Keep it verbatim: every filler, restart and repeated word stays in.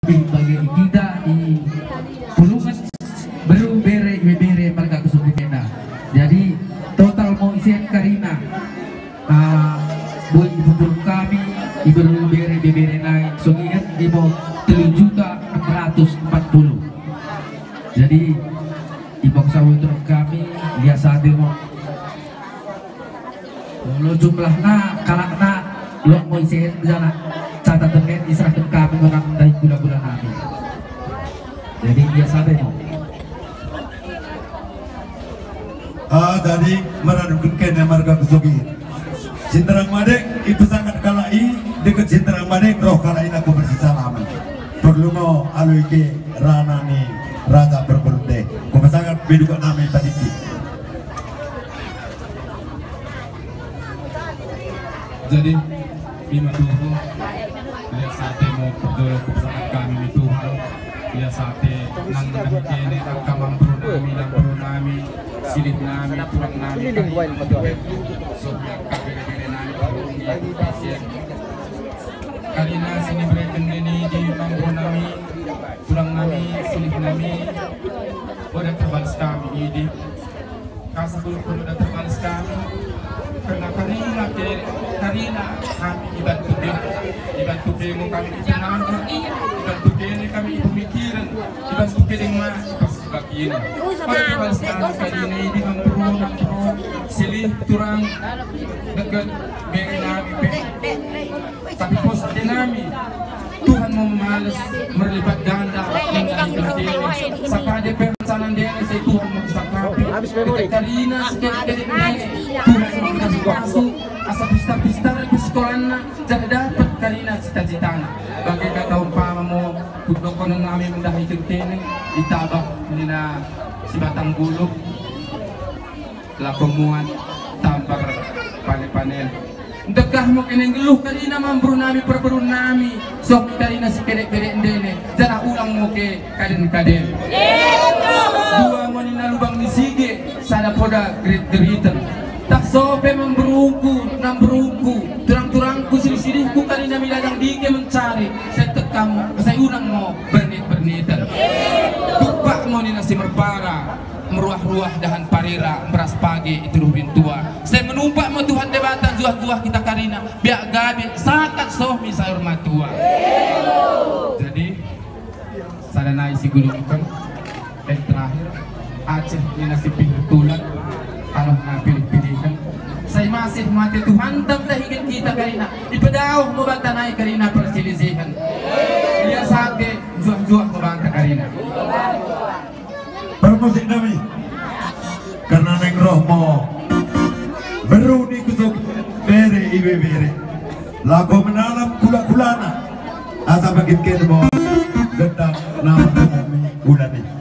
Bage i kita i pulungen berru, bere, ibebere marga Kusogit enda. Jadi total mo isen karina, ah, boi ipupulung kami i berru, bere, ibebere nai Kusogit imo tellu juta enam ratus empat puluh. Jadi i bangsa uturang kami, lias ate mo. Molo jumlahna kalakna, lot mo isen janah catat en iserahken kami ngo nang ndahi kula-kula nami. Jadi lias ate mo. Ah, jadi meradupken kene marga Kusogit. Sinterrang madeng ipesakat kalak i, dekket Sinterrang madeng roh kalak i nako bersisalaman. Perlu ngo alu i ke rana ni raja perpelunde. Kupesakat bedukak nami tadiki. Jadi, mi ma tuhu, lias ate mo perjolo kupesakat kami mi Tuhan, lias ate nang ndahi kene angka mamberu nami, namberu nami, silih nami, turang nami, kami so mi angka bere-bere nami, turang nami, pasien. Karina sinibereken nami idi mamberu nami, turang nami, silih nami, oda terbalas kami idi. Kasa pun oda terbalas kami. Kerna karina ke, karina kami ibantu ke, ibantu ke mo kami i tenaga, ibantu ke ne kami i pemikiren, ibantu ke deng ma i pas i bakina. Oda terbalas kami karina idi mamberu, mamberu, silih, turang, dekket bere nami pe. Tapi pos ate nami, Tuhan mo memales merlipat ganda nang ndahi kene. Sapade perencanaan ndene sai Tuhan mo kisakapi. Dekket karina sikedek-kedek ndene, Tuhan mo kipasupasu, asa pistar-pistar i persekolanna, janah dapet karina cita-citana. Bage kata umpama mo, kudokken nami mendahi kene, itabah nina si Batang Guluk. Lako muat tambar pane-panen. Ndekkah mo kene nggeluh karina mamberu nami, perberu nami, sok karina sikedek-kedek ndene, janah ulang mo ke kaden-kaden. Dua mo nina lubang ni sige, sada poda gerit-geriten. Tah so pe mamberungku, namberungku, turang-turangku, silih-silihku karina mi ladang dike mencari, sai teka mo, sai ulang mo berngit-berngiten. Tupak mo nina si merpara. Meruah-ruah dahan parira, meras page ituduh bintua. Sai menumpak mo Tuhan Debata njuah-juah kita karina, biak gabe sakat soh mi sayur matua. Jadi, sada nai sigulungken, eh, terakhir, Aceh nina si pihir tulan, tanoh na pilih-pilihen. Sai masih mo ate Tuhanta mendahiken kita karina, ipedaoh mo banta nai karina perselisihen. Lias ate, njuah-juah mo banta karina. Permusik nami. Kerna naing roh mo berru ni Kusogit, bere ibebere. Lako menalam kula-kulana. Asa bangkitken mo gendang nami ulan i.